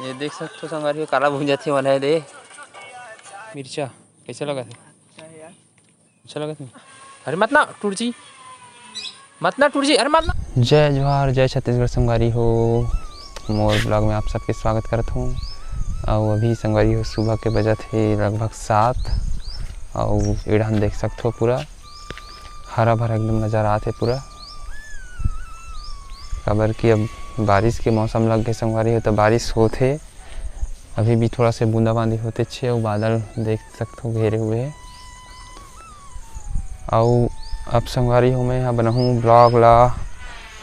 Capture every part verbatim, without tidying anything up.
ये देख सकथो संगवारी हो, काला भूंजा थे बनाए दे। मिर्चा कइसे लगत हे? अच्छा लगत नहीं। अरे मत ना टूट जी, मत ना टूट जी, अरे मत ना। जय जोहार, जय छत्तीसगढ़ संगवारी हो। मोर vlog में आप सबके स्वागत करत हूँ। अउ अभी संगवारी हो, सुबह के बजत हे लगभग सात। अउ एढ़ान देख सकथो, पूरा हरा भरा एकदम नजर आत हे पूरा। काबर कि अब बारिश के मौसम लग गए संगवारी हो, तो बारिश होत हे। अभी भी थोड़ा से बूंदाबांदी होते छे, अउ बादल देख सकथो घेरे हुए हे। अउ अब संगवारी हो, मैं ह बनाहूँ vlog ला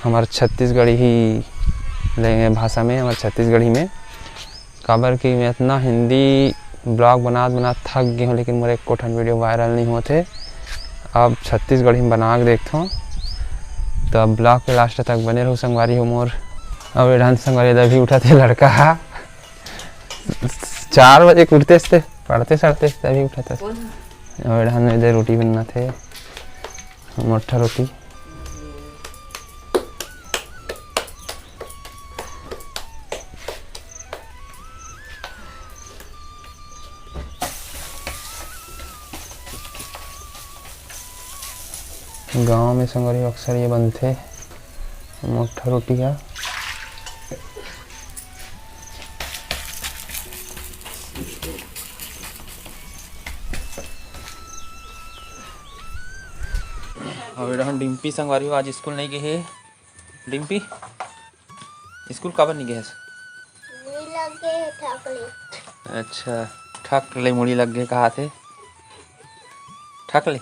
हमर छत्तीसगढ़ी ले-, भाषा में, हमर छत्तीसगढ़ी में। काबर कि मैं इतना हिंदी vlog बनात बनात थक गए हूँ, लेकिन मोर एको ठन video viral नहीं होत हे। अब छत्तीसगढ़ी में बना के देखथों, तो अब vlog के last तक बने रहू संगवारी हो मोर। अब एढ़ान संगवारी अभी उठत हे लड़का हा। चार बजे के उठते से, पढ़ते सड़ते से तभी उठत हे। अउ एढ़ान में दे रोटी बनना थे, मोटा रोटी। गांव में संगवारी अक्सर ये बनथे मोटा रोटी हा। अउ एढ़ान डिम्पी संगवारी हो आज स्कूल नहीं गे हे। डिम्पी, स्कूल काबर नहीं गे हस? मुड़ी लग गे हे, ठक ले। अच्छा, ठक ले मुड़ी लग गे कहाथे। ठक ले।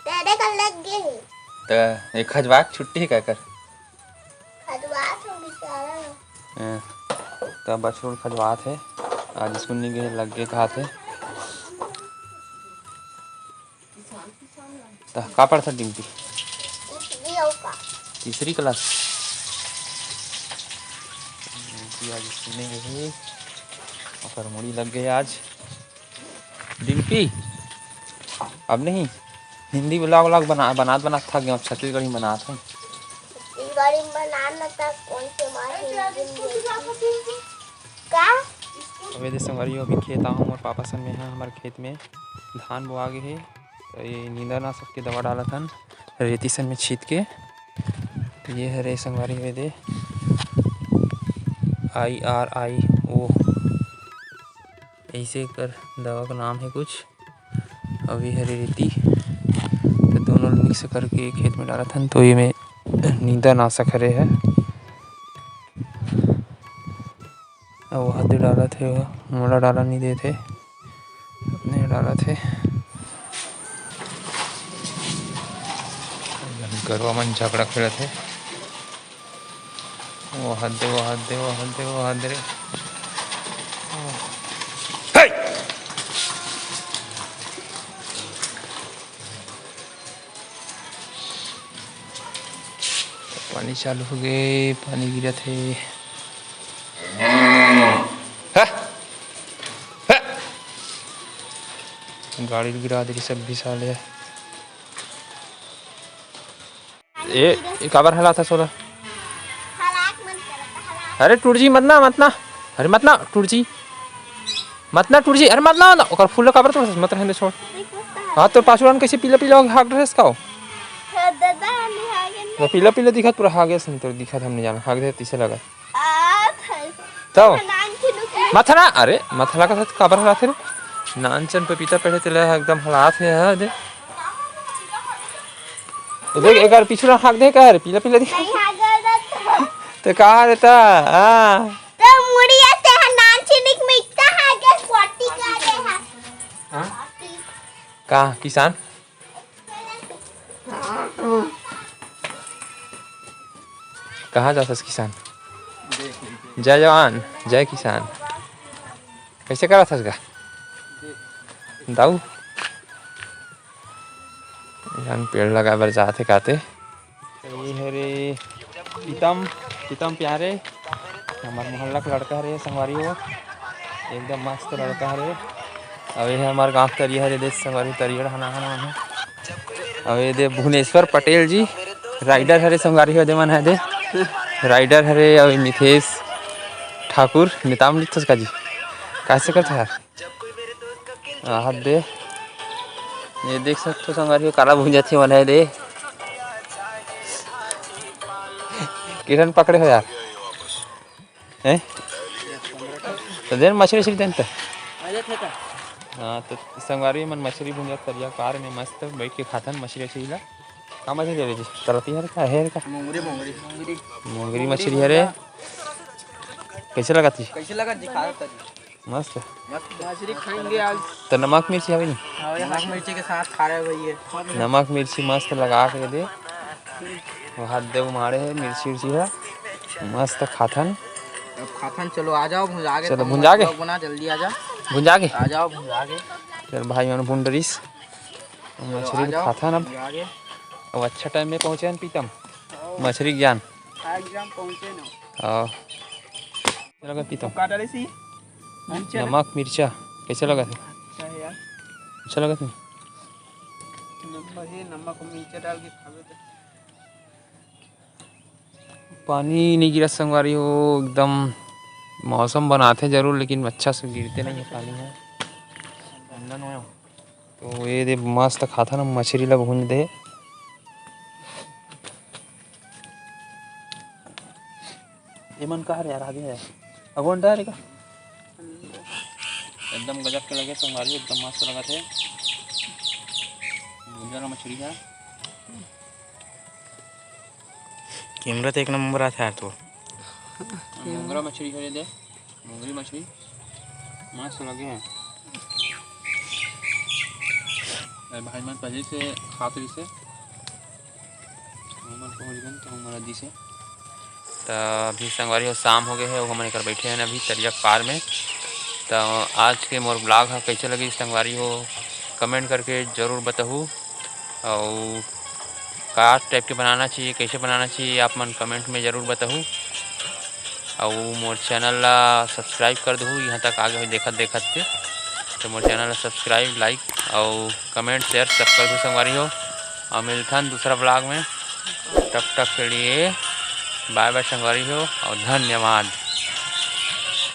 तेरे का लग गे हे। त एक खजवाक छुट्टी हे का कर? खजवात हो बेचारा। हाँ, त बछरू खजवात हे। आज स्कूल नहीं गे, लग गे कहाथे। त का पढ़थस डिम्पी? तीसरी अउ का? तीसरी class। डिम्पी आज स्कूल नहीं गे हे, ओकर मुड़ी लग गे आज। डिम्पी, अब नहीं, हिंदी vlog vlog बना, बनात बनात थक गए, अब छत्तीसगढ़ी में बनात हूँ। छत्तीसगढ़ी में बनाना था, कौन से मार हिंदी में? का? अबे दे संगवारी हो, अभी खेत आए हंव मोर पापा सन, मैं ह हमर खेत में धान बोआ गे हे, तो ये नींदनाशक के दवा डालत हन रेती सन में छीत के। ये हरे संगवारी हो दे, I R I O, ऐसे कर दवा का नाम हे कुछ। अउ ये हरे रेती, तो दोनों ल mix करके खेत में डालत हन। तो ये में नींदनाशक हरे हे, अउ ओहा दे डालत हे, ओहा मोला डाला नहीं देत हे, अपने डालत हे। गरवा मन झगड़ा खेलत हे। वो हद दे, वो हद दे, वो हद दे, वो हद दे रे। हे! पानी चालू हो गए, पानी गिरत हे। हे! हे! गाड़ी ल गिरा दे सब भी साले। ए, ए काबर हलात हस ओला? हलाक मन करत, हलाक। अरे टूट जी, मत ना, मत ना। अरे मत ना, टूट जी। मत ना, टूट जी। अरे मत ना, मत ना। ओकर फूल ला काबर तोड़त हस? मत रहने दे, छोड़। नहीं कुछ तो हाँ, तोर पाछू डाहर कइसे पीला पीला हाग डरेस का हो? हाँ, दादा, हम भी हागे वो नहीं। पीला पीला दिखत, पूरा हागे असन तोर दिखत, हम नहीं जाना। हाग दे, तिसे लगा। आ, भाई। तब? नानचन उठे। मत हला, अरे, मत हला का साथ काबर हलात हे रे? नानचन पपीता पेड़े तेला एकदम हलात हे, हाँ, दे। ये देख, एक बार पीछू ना हाक दे, का रे? पीला, पीला दिखा। नहीं, हागे रहता। तो का रहता? हाँ। तो मुड़िया ते हा नानचन एक में इतना हागे, क्वाटी का दे हा। हाँ? का, किसान? कहाँ जाथस किसान? जय जवान, जय किसान। कैसे करत हस गा? दाऊ, इहाँ पेड़ लगाए बर जात हे काते। ये हरे प्रीतम, प्रीतम प्यारे, हमर मोहल्ला के लड़का हरे, संगवारी हो, एकदम मस्त लड़का हरे। अउ ये हमर गाँव के तरिया हरे, देख संगवारी, तरिया हना हना हना। अउ ये दे भुवनेश्वर पटेल जी, rider हरे संगवारी हो, दे मन हे दे, rider हरे। अउ ये मिथेश ठाकुर, नेताम लिखथस का जी? कैसे करथे यार? आहा दे, ये देख सकथो संगवारी हो, काला भूंजत हे, मन हे दे। किरण पकड़े हो यार, हैं? तो देन मछली, मछली देन तो। हाँ, तो संगवारी मन मछली भूंजत तरिया पार में मस्त बैठ के खाथन मछली, मछली ला। का मछली हरे जी? तरती हरे का, हेर का? मोंगरी, मोंगरी। मोंगरी मछली हरे। कैसे लगत जी? कैसे लगत जी? खा सकता जी। मस्त। मस्त। मछली खाएंगे आज। तो नमक मिर्ची हवे नी? हाँ, नमक मिर्ची के साथ खा रहे हो भैया। नमक मिर्ची मस्त लगा के दे। वो हाथ दे मारे है मिर्ची उर्ची है। मस्त खाथन। अब खाथन, चलो आ जाओ, भुंजा के चलो, तुम भुंजा के? Vlog बना, जल्दी आ जाओ। भुंजा के? आ जाओ, भुंजा के। चल भाई, मन भून डरिस। चलो, मछली आ जाओ, खाथन अब। भुंजा के। अब अच्छा टाइम में पहुँचे हन प्रीतम। हाँ। मछली ज्ञान। हाँ, एकदम पहुँचे ना। हाँ। कैसे लगा प्रीतम? का डाले सी? मिर्चा ना? नमक मिर्चा कैसे लगा थे? अच्छा है यार। अच्छा लगा थे? नमक है, नमक मिर्चा डाल के खावे तो। पानी नहीं गिरा संगवारी हो, एकदम मौसम बनाते जरूर, लेकिन अच्छा से गिरते नहीं है पानी है। तो ये दे मस्त खाथन मछली ला भूंज दे। एमन का हरे यार, आगे है। अगो अंडा हरे का? एकदम गजब के लगे संगवारी, एकदम मस्त लगत हे। भुंजा वाला मछली है। कैमरा तो एक नंबर आता है यार तो। मोंगरा मछली है, ये दे। मोंगरी मछली मस्त लगे हैं। अरे भाई मन पहले से खात रहिसे, हमन पहुँच गए तो हमारा दिसे। तो अभी संगवारी हो, शाम हो गए है, वो हमन एकर बैठे हैं अभी तरिया के पार में। तो आज के मोर vlog हा कैसे लगी संगवारी हो, comment करके जरूर बताहू। और का type के बनाना चाहिए, कैसे बनाना चाहिए, आप मन comment में जरूर बताहू। और मोर channel ला subscribe कर दहू, यहाँ तक आगे हो देखत देखत के, तो मोर channel ला subscribe, like और comment, share सब कर दहू संगवारी हो। और मिलथन दूसरा vlog में, तब तक के लिए bye bye संगवारी हो और धन्यवाद।